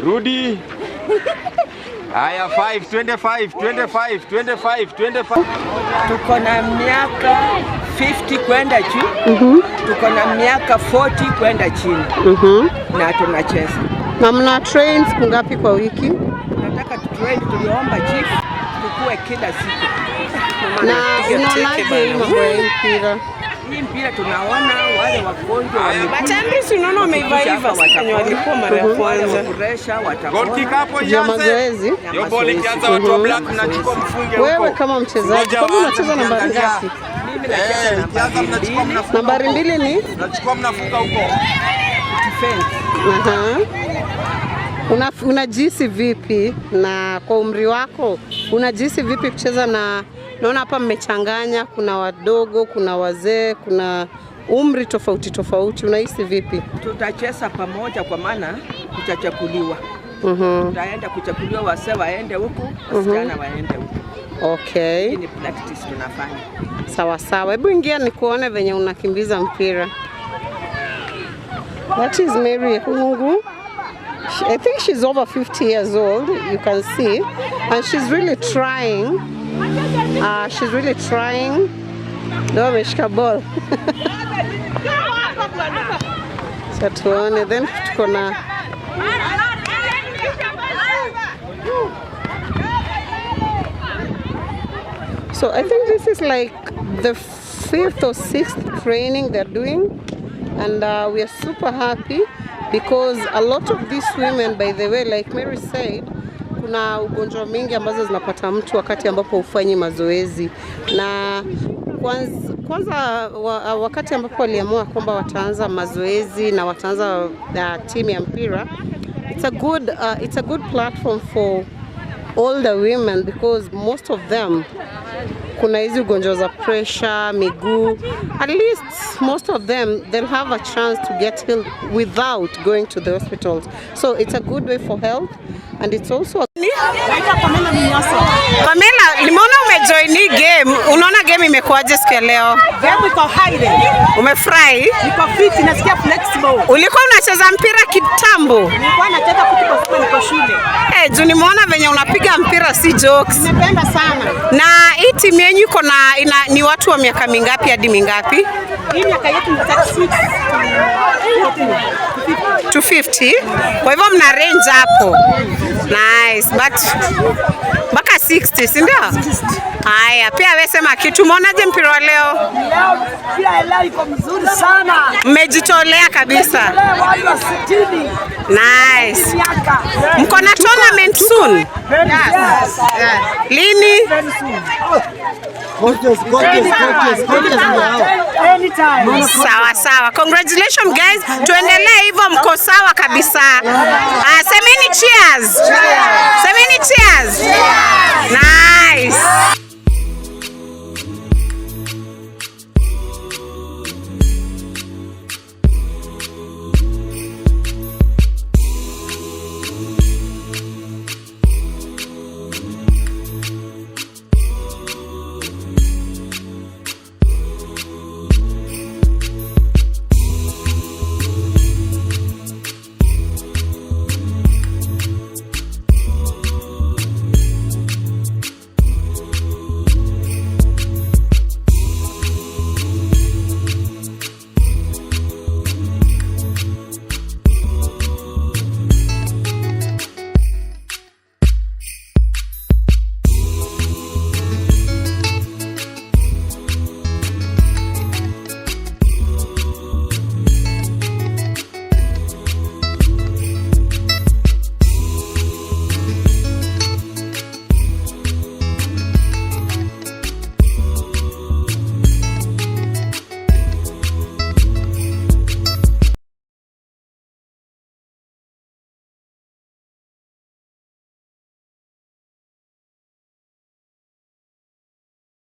Rudi. Haya, 5, 25, 25, 25, 25. Tuko na miaka 50 kwenda juu. Tuko na miaka 40 kwenda chini. Na tunacheza. Na mna train siku ngapi kwa wiki? Tunataka tutrain, tuliomba chief tukue kila siku. Na unaonaje hii mambo ya hii mpira? Hii mpira tunaona wale wagonjwa wa miguu But Andrew, unaona wameivaiva wenye walikuwa mara ya wale kwanza. wa pressure Goal kick watapona. hapo Juu ya ianze. mazoezi? Hiyo ball ikianza, watu wa black mnachukua mfunge huko. Wewe kama mchezaji, Ngoja kwanza waanze unacheza nambari mkiangalia. ngapi? Mimi nacheza Eh, ikianza nambari mnachukua 2 mnafunga. Nambari huko. 2 ni? Mnachukua mnafunga huko. Defense. Aha. Unajihisi vipi na kwa umri wako unajihisi vipi kucheza na, naona hapa mmechanganya, kuna wadogo, kuna wazee, kuna umri tofauti tofauti, unahisi vipi? Tutacheza pamoja kwa maana tutachaguliwa. Tutaenda kuchaguliwa, wazee waende huku, wasichana waende huku. Okay. Hii ni practice tunafanya. Sawa sawa, hebu ingia nikuone venye unakimbiza mpira. That is Mary Hungu. I think she's over 50 years old, you can see. And she's really trying. She's really trying. Ndio ameshika ball. Sasa tuone, then tuko na So I think this is like the fifth or sixth training they're doing, and we are super happy because a lot of these women, by the way, like Mary said, kuna ugonjwa mingi ambazo zinapata mtu wakati ambapo hufanyi mazoezi na kwanza wakati ambapo waliamua kwamba wataanza mazoezi na wataanza timu ya mpira, it's a good platform for older women because most of them kuna hizi ugonjwa za pressure, miguu. At least most of them, they'll have a chance to get healed without going to the hospitals. So it's a good way for health, and it's also a Naitwa Pamela Minyoso. Pamela, nimeona umejoin hii game. Unaona game imekuwaje siku ya leo? Game iko high. Umefurahi? Niko fit, nasikia flexible. Ulikuwa unacheza mpira kitambo? Nilikuwa nacheza football siku niko shule. Eh, juu nimeona venye unapiga mpira si jokes. Nimependa sana. Na hii timu yenyu iko na ni watu wa miaka mingapi hadi mingapi? Hii miaka yetu ni 36 To 50. Kwa hivyo mna range hapo. Nice. But mpaka 60, si ndio? Haya, pia wewe sema kitu. Umeonaje mpira wa leo? Leo mpira leo iko mzuri sana. Mmejitolea kabisa. Leo watu wa 60 Nice. miaka. Mko na tournament soon? Yes. Lini? Coaches, coaches, coaches, coaches ndio hao. Anytime. Sawa sawa. Congratulations guys. Tuendelee hivyo, mko sawa kabisa. Semeni cheers.